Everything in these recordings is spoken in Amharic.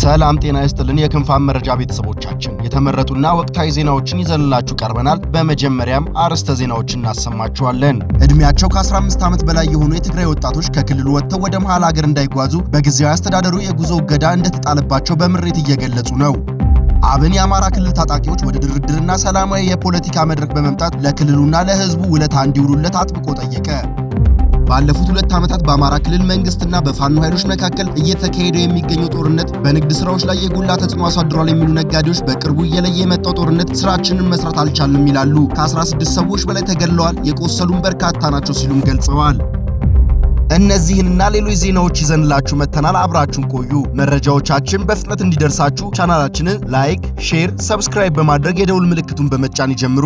ሰላም ጤና ይስጥልን። የክንፋን መረጃ ቤተሰቦቻችን፣ የተመረጡና ወቅታዊ ዜናዎችን ይዘንላችሁ ቀርበናል። በመጀመሪያም አርዕስተ ዜናዎችን እናሰማችኋለን። እድሜያቸው ከ15 ዓመት በላይ የሆኑ የትግራይ ወጣቶች ከክልሉ ወጥተው ወደ መሃል ሀገር እንዳይጓዙ በጊዜያዊ አስተዳደሩ የጉዞ እገዳ እንደተጣለባቸው በምሬት እየገለጹ ነው። አብን የአማራ ክልል ታጣቂዎች ወደ ድርድርና ሰላማዊ የፖለቲካ መድረክ በመምጣት ለክልሉና ለሕዝቡ ውለታ እንዲውሉለት አጥብቆ ጠየቀ። ባለፉት 2 ዓመታት በአማራ ክልል መንግስትና በፋኖ ኃይሎች መካከል እየተካሄደ የሚገኘው ጦርነት በንግድ ስራዎች ላይ የጎላ ተጽዕኖ አሳድሯል የሚሉ ነጋዴዎች፣ በቅርቡ እየለየ የመጣው ጦርነት ስራችንን መስራት አልቻልንም ይላሉ። ከ16 ሰዎች በላይ ተገድለዋል፣ የቆሰሉም በርካታ ናቸው ሲሉም ገልጸዋል። እነዚህንና ሌሎች ዜናዎች ይዘንላችሁ መጥተናል። አብራችሁን ቆዩ። መረጃዎቻችን በፍጥነት እንዲደርሳችሁ ቻናላችንን like፣ share፣ subscribe በማድረግ የደውል ምልክቱን በመጫን ይጀምሩ።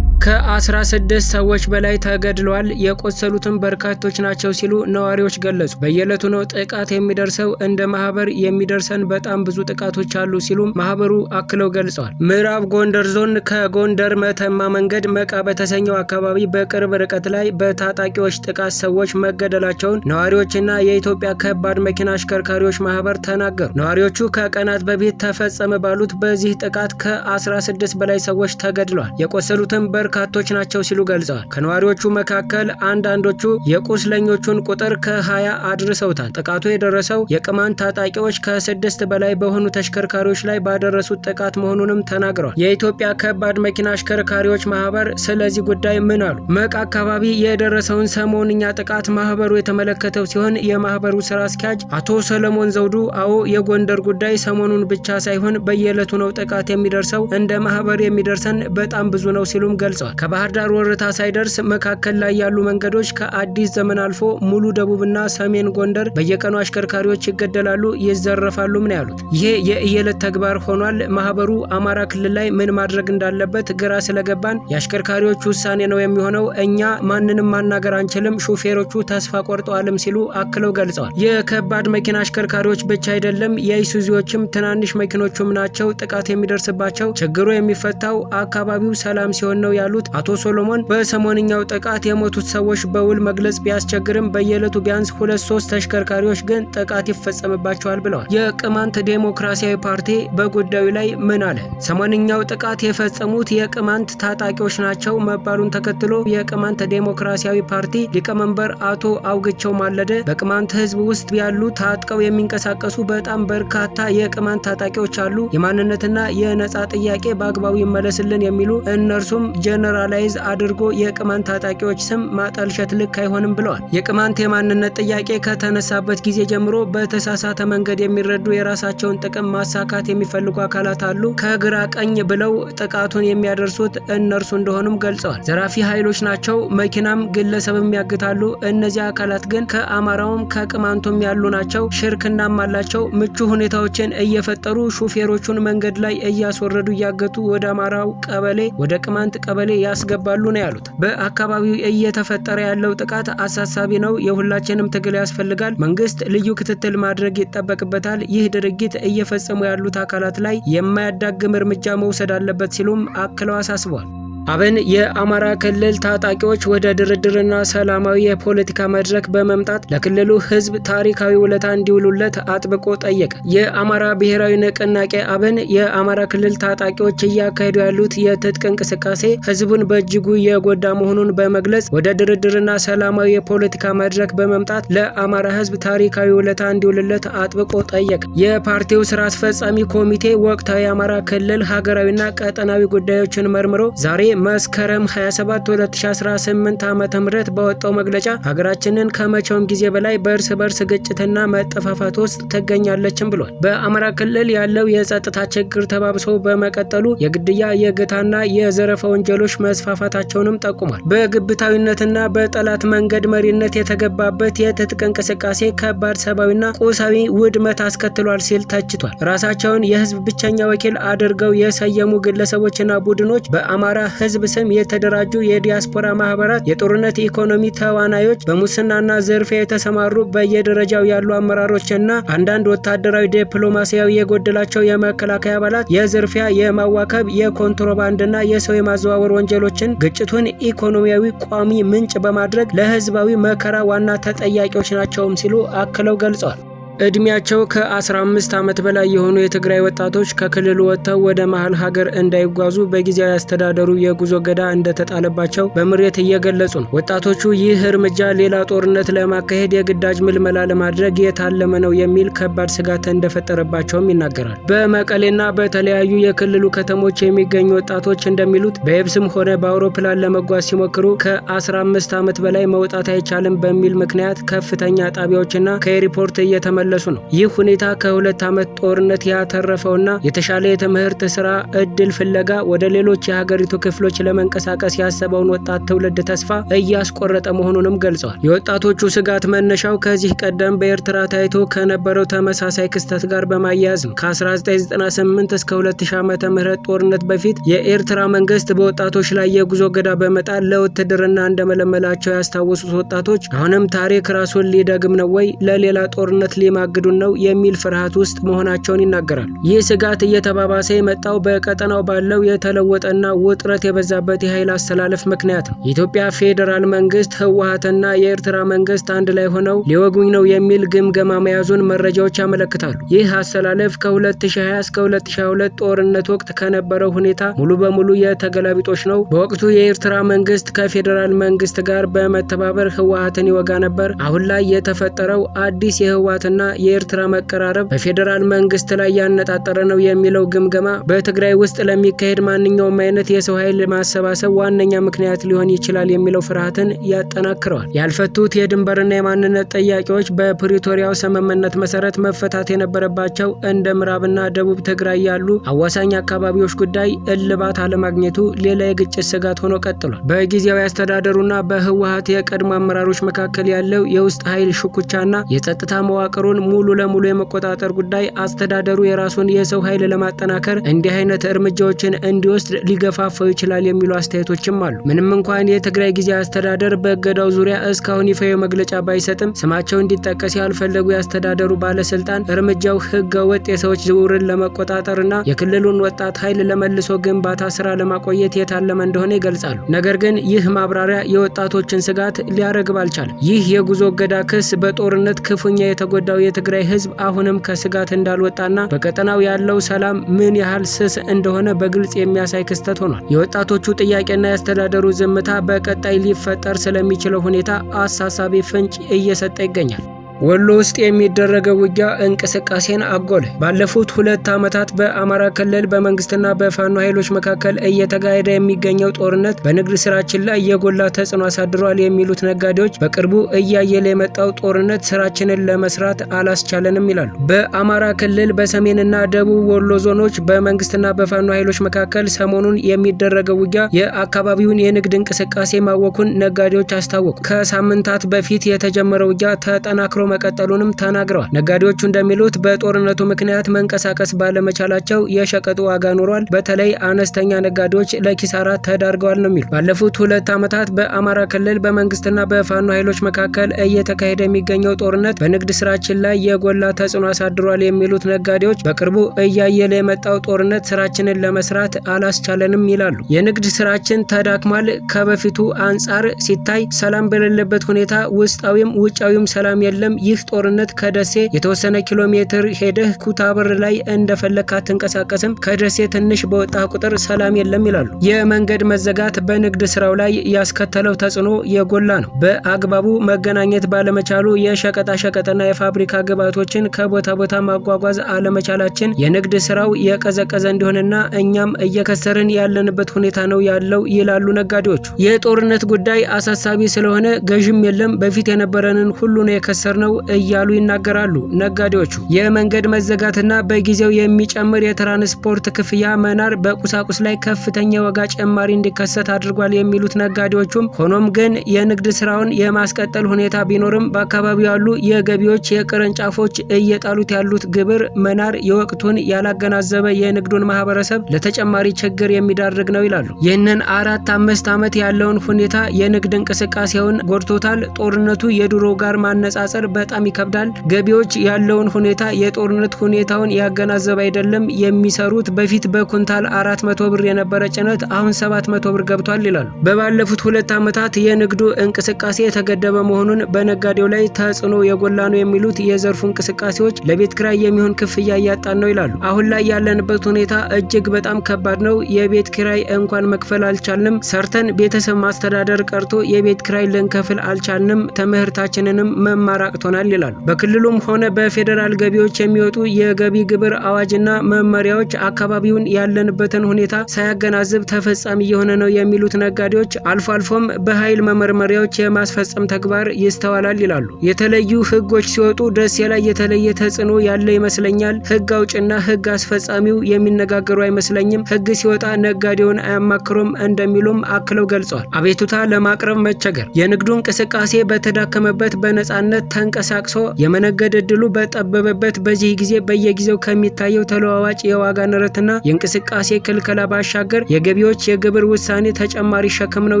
ከ16 ሰዎች በላይ ተገድለዋል፣ የቆሰሉትም በርካቶች ናቸው ሲሉ ነዋሪዎች ገለጹ። በየዕለቱ ነው ጥቃት የሚደርሰው፣ እንደ ማህበር የሚደርሰን በጣም ብዙ ጥቃቶች አሉ ሲሉም ማህበሩ አክለው ገልጸዋል። ምዕራብ ጎንደር ዞን ከጎንደር መተማ መንገድ መቃ በተሰኘው አካባቢ በቅርብ ርቀት ላይ በታጣቂዎች ጥቃት ሰዎች መገደላቸውን ነዋሪዎችና የኢትዮጵያ ከባድ መኪና አሽከርካሪዎች ማህበር ተናገሩ። ነዋሪዎቹ ከቀናት በፊት ተፈጸመ ባሉት በዚህ ጥቃት ከ16 በላይ ሰዎች ተገድለዋል፣ የቆሰሉትም በርካቶች ናቸው ሲሉ ገልጸዋል። ከነዋሪዎቹ መካከል አንዳንዶቹ የቁስለኞቹን ቁጥር ከ20 አድርሰውታል። ጥቃቱ የደረሰው የቅማንት ታጣቂዎች ከስድስት በላይ በሆኑ ተሽከርካሪዎች ላይ ባደረሱት ጥቃት መሆኑንም ተናግረዋል። የኢትዮጵያ ከባድ መኪና አሽከርካሪዎች ማህበር ስለዚህ ጉዳይ ምን አሉ? መቃ አካባቢ የደረሰውን ሰሞንኛ ጥቃት ማህበሩ የተመለከተው ሲሆን፣ የማህበሩ ስራ አስኪያጅ አቶ ሰለሞን ዘውዱ አዎ፣ የጎንደር ጉዳይ ሰሞኑን ብቻ ሳይሆን በየዕለቱ ነው ጥቃት የሚደርሰው፣ እንደ ማህበር የሚደርሰን በጣም ብዙ ነው ሲሉም ገልጸዋል። ከባህር ዳር ወረታ ሳይደርስ መካከል ላይ ያሉ መንገዶች ከአዲስ ዘመን አልፎ ሙሉ ደቡብና ሰሜን ጎንደር በየቀኑ አሽከርካሪዎች ይገደላሉ፣ ይዘረፋሉም ነው ያሉት። ይሄ የእየዕለት ተግባር ሆኗል። ማህበሩ አማራ ክልል ላይ ምን ማድረግ እንዳለበት ግራ ስለገባን የአሽከርካሪዎች ውሳኔ ነው የሚሆነው። እኛ ማንንም ማናገር አንችልም፣ ሹፌሮቹ ተስፋ ቆርጠዋልም ሲሉ አክለው ገልጸዋል። የከባድ መኪና አሽከርካሪዎች ብቻ አይደለም፣ የአይሱዚዎችም ትናንሽ መኪኖቹም ናቸው ጥቃት የሚደርስባቸው። ችግሩ የሚፈታው አካባቢው ሰላም ሲሆን ነው ያሉት አቶ ሶሎሞን፣ በሰሞንኛው ጥቃት የሞቱት ሰዎች በውል መግለጽ ቢያስቸግርም በየዕለቱ ቢያንስ ሁለት ሶስት ተሽከርካሪዎች ግን ጥቃት ይፈጸምባቸዋል ብለዋል። የቅማንት ዴሞክራሲያዊ ፓርቲ በጉዳዩ ላይ ምን አለ? ሰሞንኛው ጥቃት የፈጸሙት የቅማንት ታጣቂዎች ናቸው መባሉን ተከትሎ የቅማንት ዴሞክራሲያዊ ፓርቲ ሊቀመንበር አቶ አውግቸው ማለደ፣ በቅማንት ሕዝብ ውስጥ ያሉ ታጥቀው የሚንቀሳቀሱ በጣም በርካታ የቅማንት ታጣቂዎች አሉ። የማንነትና የነጻ ጥያቄ በአግባቡ ይመለስልን የሚሉ፣ እነርሱም generalize አድርጎ የቅማንት ታጣቂዎች ስም ማጠልሸት ልክ አይሆንም ብለዋል። የቅማንት የማንነት ጥያቄ ከተነሳበት ጊዜ ጀምሮ በተሳሳተ መንገድ የሚረዱ፣ የራሳቸውን ጥቅም ማሳካት የሚፈልጉ አካላት አሉ። ከግራ ቀኝ ብለው ጥቃቱን የሚያደርሱት እነርሱ እንደሆኑም ገልጸዋል። ዘራፊ ኃይሎች ናቸው። መኪናም ግለሰብም ያግታሉ። እነዚህ አካላት ግን ከአማራውም ከቅማንቱም ያሉ ናቸው። ሽርክናም አላቸው። ምቹ ሁኔታዎችን እየፈጠሩ ሹፌሮቹን መንገድ ላይ እያስወረዱ፣ እያገቱ ወደ አማራው ቀበሌ፣ ወደ ቅማንት ቀበሌ ያስገባሉ ነው ያሉት። በአካባቢው እየተፈጠረ ያለው ጥቃት አሳሳቢ ነው። የሁላችንም ትግል ያስፈልጋል። መንግስት ልዩ ክትትል ማድረግ ይጠበቅበታል። ይህ ድርጊት እየፈጸሙ ያሉት አካላት ላይ የማያዳግም እርምጃ መውሰድ አለበት ሲሉም አክለው አሳስበዋል። አብን የአማራ ክልል ታጣቂዎች ወደ ድርድርና ሰላማዊ የፖለቲካ መድረክ በመምጣት ለክልሉ ሕዝብ ታሪካዊ ውለታ እንዲውሉለት አጥብቆ ጠየቀ። የአማራ ብሔራዊ ንቅናቄ አብን የአማራ ክልል ታጣቂዎች እያካሄዱ ያሉት የትጥቅ እንቅስቃሴ ሕዝቡን በእጅጉ የጎዳ መሆኑን በመግለጽ፣ ወደ ድርድርና ሰላማዊ የፖለቲካ መድረክ በመምጣት ለአማራ ሕዝብ ታሪካዊ ውለታ እንዲውልለት አጥብቆ ጠየቀ። የፓርቲው ስራ አስፈጻሚ ኮሚቴ ወቅታዊ የአማራ ክልል ሀገራዊና ቀጠናዊ ጉዳዮችን መርምሮ ዛሬ መስከረም 27 2018 ዓ.ም ባወጣው መግለጫ፣ ሀገራችንን ከመቼውም ጊዜ በላይ በእርስ በርስ ግጭትና መጠፋፋት ውስጥ ትገኛለችም ብሏል። በአማራ ክልል ያለው የጸጥታ ችግር ተባብሶ በመቀጠሉ የግድያ፣ የእገታና የዘረፋ ወንጀሎች መስፋፋታቸውንም ጠቁሟል። በግብታዊነትና በጠላት መንገድ መሪነት የተገባበት የትጥቅ እንቅስቃሴ ከባድ ሰብአዊና ቁሳዊ ውድመት አስከትሏል ሲል ተችቷል። ራሳቸውን የህዝብ ብቸኛ ወኪል አድርገው የሰየሙ ግለሰቦችና ቡድኖች፣ በአማራ ህዝብ ስም የተደራጁ የዲያስፖራ ማህበራት፣ የጦርነት ኢኮኖሚ ተዋናዮች፣ በሙስናና ዝርፊያ የተሰማሩ በየደረጃው ያሉ አመራሮችና አንዳንድ ወታደራዊ ዲፕሎማሲያዊ የጎደላቸው የመከላከያ አባላት የዝርፊያ፣ የማዋከብ፣ የኮንትሮባንድና የሰው የማዘዋወር ወንጀሎችን ግጭቱን ኢኮኖሚያዊ ቋሚ ምንጭ በማድረግ ለህዝባዊ መከራ ዋና ተጠያቂዎች ናቸውም ሲሉ አክለው ገልጸዋል። እድሜያቸው ከ15 ዓመት በላይ የሆኑ የትግራይ ወጣቶች ከክልሉ ወጥተው ወደ መሀል ሀገር እንዳይጓዙ በጊዜያዊ አስተዳደሩ የጉዞ እገዳ እንደተጣለባቸው በምሬት እየገለጹ ነው። ወጣቶቹ ይህ እርምጃ ሌላ ጦርነት ለማካሄድ የግዳጅ ምልመላ ለማድረግ የታለመ ነው የሚል ከባድ ስጋት እንደፈጠረባቸውም ይናገራል። በመቀሌና በተለያዩ የክልሉ ከተሞች የሚገኙ ወጣቶች እንደሚሉት በየብስም ሆነ በአውሮፕላን ለመጓዝ ሲሞክሩ ከ15 ዓመት በላይ መውጣት አይቻልም በሚል ምክንያት ከፍተኛ ጣቢያዎችና ከኤርፖርት እየተመለሱ ነው። ይህ ሁኔታ ከ2 ዓመት ጦርነት ያተረፈውና የተሻለ የትምህርት ስራ እድል ፍለጋ ወደ ሌሎች የሀገሪቱ ክፍሎች ለመንቀሳቀስ ያሰበውን ወጣት ትውልድ ተስፋ እያስቆረጠ መሆኑንም ገልጸዋል። የወጣቶቹ ስጋት መነሻው ከዚህ ቀደም በኤርትራ ታይቶ ከነበረው ተመሳሳይ ክስተት ጋር በማያያዝ ነው። ከ1998 እስከ 2000 ዓመተ ምህረት ጦርነት በፊት የኤርትራ መንግስት በወጣቶች ላይ የጉዞ እገዳ በመጣል ለውትድርና እንደመለመላቸው ያስታወሱት ወጣቶች አሁንም ታሪክ ራሱን ሊደግም ነው ወይ፣ ለሌላ ጦርነት ሊማግዱን ነው የሚል ፍርሃት ውስጥ መሆናቸውን ይናገራሉ። ይህ ስጋት እየተባባሰ የመጣው በቀጠናው ባለው የተለወጠና ውጥረት የበዛበት የኃይል አስተላለፍ ምክንያት ነው። የኢትዮጵያ ፌዴራል መንግስት፣ ህወሓትና የኤርትራ መንግስት አንድ ላይ ሆነው ሊወጉኝ ነው የሚል ግምገማ መያዙን መረጃዎች ያመለክታሉ። ይህ አሰላለፍ ከ2020 እስከ 2022 ጦርነት ወቅት ከነበረው ሁኔታ ሙሉ በሙሉ የተገላቢጦሽ ነው። በወቅቱ የኤርትራ መንግስት ከፌዴራል መንግስት ጋር በመተባበር ህወሓትን ይወጋ ነበር። አሁን ላይ የተፈጠረው አዲስ የህወሓትና የኤርትራ መቀራረብ በፌዴራል መንግስት ላይ ያነጣጠረ ነው የሚለው ግምገማ በትግራይ ውስጥ ለሚካሄድ ማንኛውም አይነት የሰው ኃይል ማሰባሰብ ዋነኛ ምክንያት ሊሆን ይችላል የሚለው ፍርሃትን ያጠናክረዋል። ያልፈቱት የድንበርና የማንነት ጥያቄዎች በፕሪቶሪያው ስምምነት መሰረት መፈታት የነበረባቸው እንደ ምዕራብና ደቡብ ትግራይ ያሉ አዋሳኝ አካባቢዎች ጉዳይ እልባት አለማግኘቱ ሌላ የግጭት ስጋት ሆኖ ቀጥሏል። በጊዜያዊ አስተዳደሩና በህወሓት የቀድሞ አመራሮች መካከል ያለው የውስጥ ኃይል ሽኩቻና የጸጥታ መዋቅሩን ሙሉ ለሙሉ የመቆጣጠር ጉዳይ አስተዳደሩ የራሱን የሰው ኃይል ለማጠናከር እንዲህ አይነት እርምጃዎችን እንዲወስድ ሊገፋፋው ይችላል የሚሉ አስተያየቶችም አሉ። ምንም እንኳን የትግራይ ጊዜያዊ አስተዳደር በእገዳው ዙሪያ እስካሁን ይፋዊ መግለጫ ባይሰጥም ስማቸው እንዲጠቀስ ያልፈለጉ የአስተዳደሩ ባለስልጣን እርምጃው ህገ ወጥ የሰዎች ዝውውርን ለመቆጣጠርና የክልሉን ወጣት ኃይል ለመልሶ ግንባታ ስራ ለማቆየት የታለመ እንደሆነ ይገልጻሉ። ነገር ግን ይህ ማብራሪያ የወጣቶችን ስጋት ሊያረግብ አልቻለም። ይህ የጉዞ እገዳ ክስ በጦርነት ክፉኛ የተጎዳው የትግራይ ህዝብ አሁንም ከስጋት እንዳልወጣና በቀጠናው ያለው ሰላም ምን ያህል ስስ እንደሆነ በግልጽ የሚያሳይ ክስተት ሆኗል። የወጣቶቹ ጥያቄና የአስተዳደሩ ዝምታ በቀጣይ ሊፈጠር ስለሚችለው ሁኔታ አሳሳቢ ፍንጭ እየሰጠ ይገኛል። ወሎ ውስጥ የሚደረገው ውጊያ እንቅስቃሴን አጎለ። ባለፉት 2 ዓመታት በአማራ ክልል በመንግስትና በፋኖ ኃይሎች መካከል እየተካሄደ የሚገኘው ጦርነት በንግድ ስራችን ላይ የጎላ ተጽዕኖ አሳድሯል የሚሉት ነጋዴዎች በቅርቡ እያየለ የመጣው ጦርነት ስራችንን ለመስራት አላስቻለንም ይላሉ። በአማራ ክልል በሰሜንና ደቡብ ወሎ ዞኖች በመንግስትና በፋኖ ኃይሎች መካከል ሰሞኑን የሚደረገው ውጊያ የአካባቢውን የንግድ እንቅስቃሴ ማወኩን ነጋዴዎች አስታወቁ። ከሳምንታት በፊት የተጀመረው ውጊያ ተጠናክሮ መቀጠሉንም ተናግረዋል። ነጋዴዎቹ እንደሚሉት በጦርነቱ ምክንያት መንቀሳቀስ ባለመቻላቸው የሸቀጡ ዋጋ ኑሯል። በተለይ አነስተኛ ነጋዴዎች ለኪሳራ ተዳርገዋል ነው የሚሉት። ባለፉት 2 ዓመታት በአማራ ክልል በመንግስትና በፋኖ ኃይሎች መካከል እየተካሄደ የሚገኘው ጦርነት በንግድ ስራችን ላይ የጎላ ተጽዕኖ አሳድሯል የሚሉት ነጋዴዎች በቅርቡ እያየለ የመጣው ጦርነት ስራችንን ለመስራት አላስቻለንም ይላሉ። የንግድ ስራችን ተዳክሟል። ከበፊቱ አንጻር ሲታይ ሰላም በሌለበት ሁኔታ ውስጣዊም ውጫዊም ሰላም የለም። ይህ ጦርነት ከደሴ የተወሰነ ኪሎ ሜትር ሄደህ ኩታበር ላይ እንደፈለክ አትንቀሳቀስም፣ ከደሴ ትንሽ በወጣህ ቁጥር ሰላም የለም ይላሉ። የመንገድ መዘጋት በንግድ ስራው ላይ ያስከተለው ተጽዕኖ የጎላ ነው። በአግባቡ መገናኘት ባለመቻሉ የሸቀጣ ሸቀጥና የፋብሪካ ግብዓቶችን ከቦታ ቦታ ማጓጓዝ አለመቻላችን የንግድ ስራው የቀዘቀዘ እንዲሆንና እኛም እየከሰርን ያለንበት ሁኔታ ነው ያለው ይላሉ ነጋዴዎቹ። የጦርነት ጉዳይ አሳሳቢ ስለሆነ ገዥም የለም፣ በፊት የነበረንን ሁሉ ነው የከሰርነው እያሉ ይናገራሉ ነጋዴዎቹ። የመንገድ መዘጋትና በጊዜው የሚጨምር የትራንስፖርት ክፍያ መናር በቁሳቁስ ላይ ከፍተኛ ዋጋ ጭማሪ እንዲከሰት አድርጓል የሚሉት ነጋዴዎቹም ሆኖም ግን የንግድ ስራውን የማስቀጠል ሁኔታ ቢኖርም በአካባቢው ያሉ የገቢዎች የቅርንጫፎች እየጣሉት ያሉት ግብር መናር የወቅቱን ያላገናዘበ የንግዱን ማህበረሰብ ለተጨማሪ ችግር የሚዳርግ ነው ይላሉ። ይህንን 4-5 ዓመት ያለውን ሁኔታ የንግድ እንቅስቃሴውን ጎድቶታል። ጦርነቱ የድሮ ጋር ማነጻጸር በጣም ይከብዳል። ገቢዎች ያለውን ሁኔታ የጦርነት ሁኔታውን ያገናዘበ አይደለም የሚሰሩት። በፊት በኩንታል 400 ብር የነበረ ጭነት አሁን 700 ብር ገብቷል ይላሉ። በባለፉት 2 ዓመታት የንግዱ እንቅስቃሴ የተገደበ መሆኑን በነጋዴው ላይ ተጽዕኖ የጎላ ነው የሚሉት የዘርፉ እንቅስቃሴዎች ለቤት ኪራይ የሚሆን ክፍያ እያጣን ነው ይላሉ። አሁን ላይ ያለንበት ሁኔታ እጅግ በጣም ከባድ ነው። የቤት ኪራይ እንኳን መክፈል አልቻልንም። ሰርተን ቤተሰብ ማስተዳደር ቀርቶ የቤት ኪራይ ልንከፍል አልቻልንም። ትምህርታችንንም መማር አቅቶናል ይላሉ። በክልሉም ሆነ በፌዴራል ገቢዎች የሚወጡ የገቢ ግብር አዋጅና መመሪያዎች አካባቢውን ያለንበትን ሁኔታ ሳያገናዝብ ተፈጻሚ እየሆነ ነው የሚሉት ነጋዴዎች አልፎ አልፎም በኃይል መመርመሪያዎች የማስፈጸም ተግባር ይስተዋላል ይላሉ። የተለዩ ሕጎች ሲወጡ ደሴ ላይ የተለየ ተጽዕኖ ያለ ይመስለኛል። ሕግ አውጭና ሕግ አስፈጻሚው የሚነጋገሩ አይመስለኝም። ሕግ ሲወጣ ነጋዴውን አያማክሩም እንደሚሉም አክለው ገልጸዋል። አቤቱታ ለማቅረብ መቸገር፣ የንግዱ እንቅስቃሴ በተዳከመበት በነጻነት ተንቀሳቅሶ የመነገድ እድሉ በጠበበበት በዚህ ጊዜ በየጊዜው ከሚታየው ተለዋዋጭ የዋጋ ንረትና የእንቅስቃሴ ክልከላ ባሻገር የገቢዎች የግብር ውሳኔ ተጨማሪ ሸክም ነው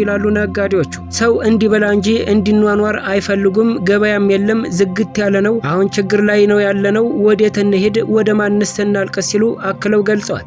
ይላሉ ነጋዴዎቹ። ሰው እንዲበላ እንጂ እንዲኗኗር አይፈልጉም። ገበያም የለም፣ ዝግት ያለ ነው። አሁን ችግር ላይ ነው ያለነው። ወዴት እንሄድ? ወደ ማንስ እናልቅስ? ሲሉ አክለው ገልጸዋል።